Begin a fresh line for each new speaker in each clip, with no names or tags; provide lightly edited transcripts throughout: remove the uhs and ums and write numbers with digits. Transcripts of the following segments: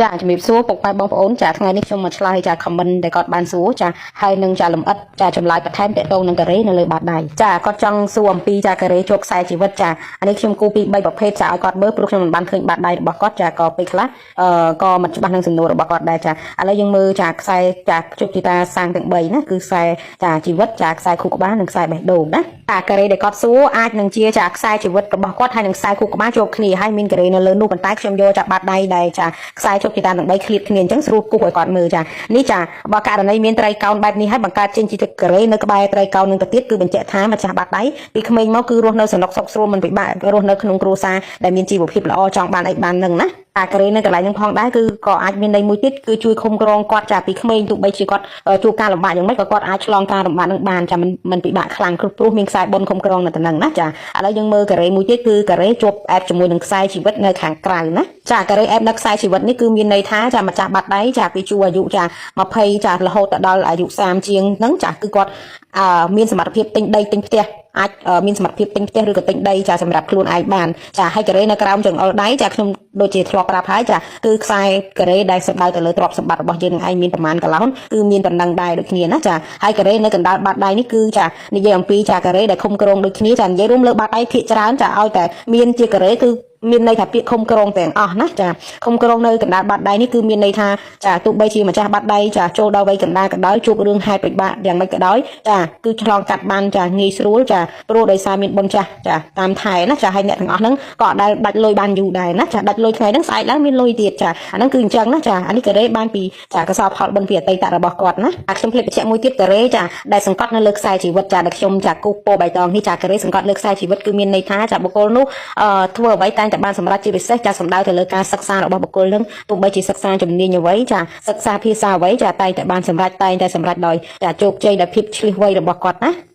ចាជំរាបសួរពុកម៉ែបងប្អូនចាថ្ងៃនេះខ្ញុំមកឆ្លើយចា comment ដែលគាត់បានសួរចាហើយនឹងចាលំអិតចាចម្លើយបន្ថែមតកតងនឹងការ៉េនៅលើបាតដៃចាគាត់ចង់សួរអំពីចាការ៉េជាប់ខ្សែជីវិតចាអានេះខ្ញុំគូពី3ប្រភេទចាឲ្យគាត់មើលព្រោះខ្ញុំមិនបានឃើញបាតដៃរបស់គាត់ចាក៏ពេលខ្លះអឺក៏មិនច្បាស់នឹងសំណួររបស់គាត់ដែរចាឥឡូវយើងមើលចាខ្សែចាជោគជតាសាងទាំង3ណាគឺខ្សែចាជីវិតចាខ្សែខួរក្បាលនិងខ្សែបេះដូងណាអាការ៉េដែលគាត់សួរអាចនឹងជាចាខ្សែជីវិតរបស់គាត់ហើយនឹងខ្សែខួរក្បាលជាប់គ្នាហើយមានការ៉េនៅលើនោះប៉ុន្តែខ្ញុំយកចាបាតដៃដែលចាខ្សែជោគជតាទាំង3ឃ្លាតគ្នាអញ្ចឹងស្រួលគូសឲ្យគាត់មើលចានេះចាបើករណីមានត្រីកោណបែបនេះហើយបង្កើតចេញជាការ៉េនៅក្បែរត្រីកោណនឹងទៅទៀតគឺបញ្ជាក់ថាម្ចាស់បាតដៃពីក្មេងមកគឺរស់នៅសនុកសុខស្រួលមិនពិបាករស់នៅក្នុងគ្រួសារដែលមានជីវភាពល្អចង់បានអីបាននឹងណាអាការ៉េនៅកន្លែងហ្នឹងផងដែរគឺក៏អាចមានន័យមួយទៀតគឺជួយឃុំក្រងគាត់ចាពីក្មេងទោះបីជាគាត់ជួបការលំបាកយ៉ាងម៉េចក៏គាត់អាចឆ្លងការលំបាកនឹងបានចាមិនពិបាកខ្លាំងព្រោះមានខ្សែបុនឃុំក្រងនៅតំណឹងណាចាឥឡូវយើងមើលការ៉េមួយទៀតគឺការ៉េជាប់អែបជាមួយនឹងខ្សែជីវិតនៅខាងក្រៅណាចាការ៉េអែបនៅខ្សែជីវិតនេះគឺមានន័យថាចាម្ចាស់បាត់ដៃចាពីជួរអាយុចា20ចារហូតទៅដល់អាយុ30ជាងហ្នឹងចាគឺគាត់អឺមានសមត្ថភាពទិញដីទិញផ្ទះអាចមានសមត្ថភាពទិញផ្ទះឬក៏ទិញដីចាសម្រាប់ខ្លួនឯងបានចាហើយការ៉េនៅក្រោមចង្អុលដៃចាខ្ញុំដូចជាធ្លាប់ប្រាប់ហើយចាគឺខ្សែការ៉េដែលសំដៅទៅលើទ្រព្យសម្បត្តិរបស់យើងនឹងឯងមានប្រមាណកឡោនគឺមានប៉ុណ្ណឹងដែរដូចគ្នាណាចាហើយការ៉េនៅកណ្ដាលបាតដៃនេះគឺចានិយាយអំពីចាការ៉េដែលឃុំក្រងដូចគ្នាចានិយាយរួមលើបាតដៃភាគច្រើនចាឲ្យតែមានជាការ៉េគឺមានន័យថាពាក្យឃុំក្រងទាំងអស់ណាចាឃុំក្រងនៅកណ្ដាលបាតដៃនេះគឺមានន័យថាចាទោះបីជាម្ចាស់បាតដៃចាចូលដល់វ័យកណ្ដាលក៏ដោយជួបរឿងហេតុពិបាកយ៉ាងម៉េចក៏ដោយចាគឺឆ្លងកាត់បានចាងាយស្រួលចាព្រោះដោយសារមានបុណ្យចាស់ចាតាមថែណាចាហើយអ្នកទាំងអស់ហ្នឹងក៏អត់ដែលដាច់លុយបានយូរដែរណាចាដាច់លុយថ្ងៃហ្នឹងស្អែកឡើងមានលុយទៀតចាអាហ្នឹងគឺអញ្ចឹងណាចាអានេះការ៉េបានពីចាកសលផលបុណ្យពីអតីតរបស់គាត់ណាអាខ្ញុំភ្លេចបញ្ជាក់មួយទៀតការ៉េចាដែលសង្កត់នៅលើខ្សែជីវិតចាដែលខ្ញុំចាគូសពណ៌បៃតងនេះចាការ៉េសង្កត់លើខ្សែជីវិតគឺមានន័យថាចាបុគ្គលនោះអឺធ្វើអ្វីតែងតែបានសម្រេចជាពិសេសចាសំដៅទៅលើការសិក្សារបស់បុគ្គលនឹងទោះបីជាសិក្សាជំនាញអ្វីចាសិក្សាភាសាអ្វីចាតែងតែបានសម្រេចតែងតែសម្រេចដោយចាជោគជ័យដោយភាពឆ្លៀសវៃរបស់គាត់ណា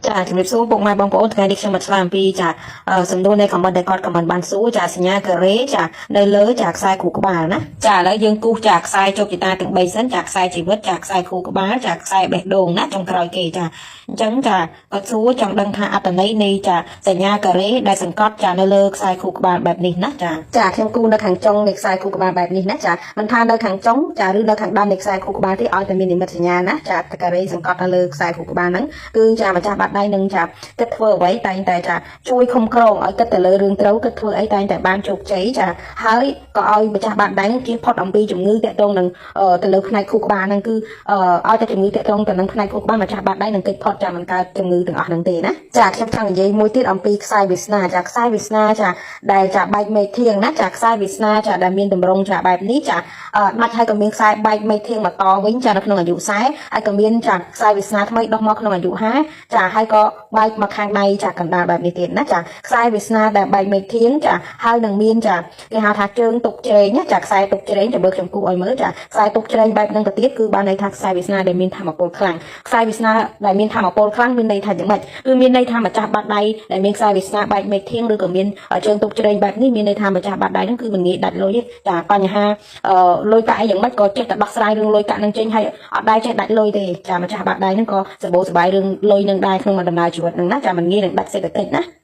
ចាជំរាបសួរពុកម៉ែបងប្អូនថ្ងៃនេះខ្ញុំមកឆ្លើយអំពីចាសំណួរនៃ comment ដែលគាត់ comment បានសួរចាសញ្ញាការ៉េចានៅលើចាខ្សែខួរក្បាលណាចាឥឡូវយើងគូសចាខ្សែជោគជតាទាំង3សិនចាខ្សែជីវិតចាខ្សែខួរក្បាលចាខ្សែបេះដូងណាចុងក្រោយគេចាអញ្ចឹងចាគាត់សួរចង់ដឹងថាអត្តន័យនៃចាសញ្ញាការ៉េដែលសង្កត់ចានៅលើខ្សែខួរក្បាលបែបនេះណាចាចាខ្ញុំគូសនៅខាងចុងនៃខ្សែខួរក្បាលបែបនេះណាចាមិនថានៅខាងចុងចាឬនៅខាងដើមនៃខ្សែខួរក្បាលទេឲ្យតែមាននិមិត្តសញ្ញាណាចាការ៉េសង្កត់នៅលើខ្សែខួរក្បាលហ្នឹងគឺចាម្ចាស់បាត់ដៃនឹងចាគិតធ្វើអ្វីតែងតែចាជួយឃុំក្រងឲ្យគិតទៅលើរឿងត្រូវគិតធ្វើអីតែងតែបានជោគជ័យចាហើយក៏ឲ្យម្ចាស់បាត់ដៃនឹងជៀសផុតអំពីជំងឺតាក់ទងនឹងទៅលើផ្នែកខួរក្បាលហ្នឹងគឺឲ្យតែជំងឺតាក់ទងទៅនឹងផ្នែកខួរក្បាលម្ចាស់បាត់ដៃនឹងគេចផុតចាមិនកើតជំងឺទាំងអស់ហ្នឹងទេណាចាខ្ញុំចង់និយាយមួយទៀតអំពីខ្សែវាសនាចាខ្សែវាសនាចាដែលចាបែកមេធៀងណាចាខ្សែវាសនាចាដែលមានតម្រងចាបែបនេះចាដាច់ហើយក៏មានខ្សែបែកមេធៀងមកតវិញចានៅក្នុងអាយុ40ហើយក៏មានចាខ្សែវាសនាថ្មីដោះមកក្នុងអាយុ50ចាហើយក៏បែកមកខាងដៃចាកណ្ដាលបែបនេះទៀតណាចាខ្សែវាសនាដែលបែកមេធៀងចាហើយនឹងមានចាគេហៅថាជើងទុកជ្រែងណាចាខ្សែទុកជ្រែងចាំមើលខ្ញុំគូឲ្យមើលចាខ្សែទុកជ្រែងបែបហ្នឹងទៅទៀតគឺបានន័យថាខ្សែវាសនាដែលមានធម៌ពលខ្លាំងខ្សែវាសនាដែលមានធម៌ពលខ្លាំងមានន័យថាយ៉ាងម៉េចគឺមានន័យថាម្ចាស់បាត់ដៃដែលមានខ្សែវាសនាបែកមេធៀងឬក៏មានជើងទុកជ្រែងបែបនេះមានន័យថាម្ចាស់បាត់ដៃហ្នឹងគឺមិនងាយដាច់លុយទេចាបញ្ហាលុយកាក់អីយ៉ាងម៉េចក៏ចេះតែដោះស្រាយរឿងលុយកាក់ហ្នឹងចេញហើយអត់ដែរចេះដាច់លុយទេចាម្ចាស់បាត់ដៃហ្នឹងក៏សម្បូរសប្បាយរឿងលុយនឹងដែរក្នុងដំណើរជីវិតហ្នឹងណាចាមិនងាយនឹងដាច់សេដ្ឋកិច្ចណា។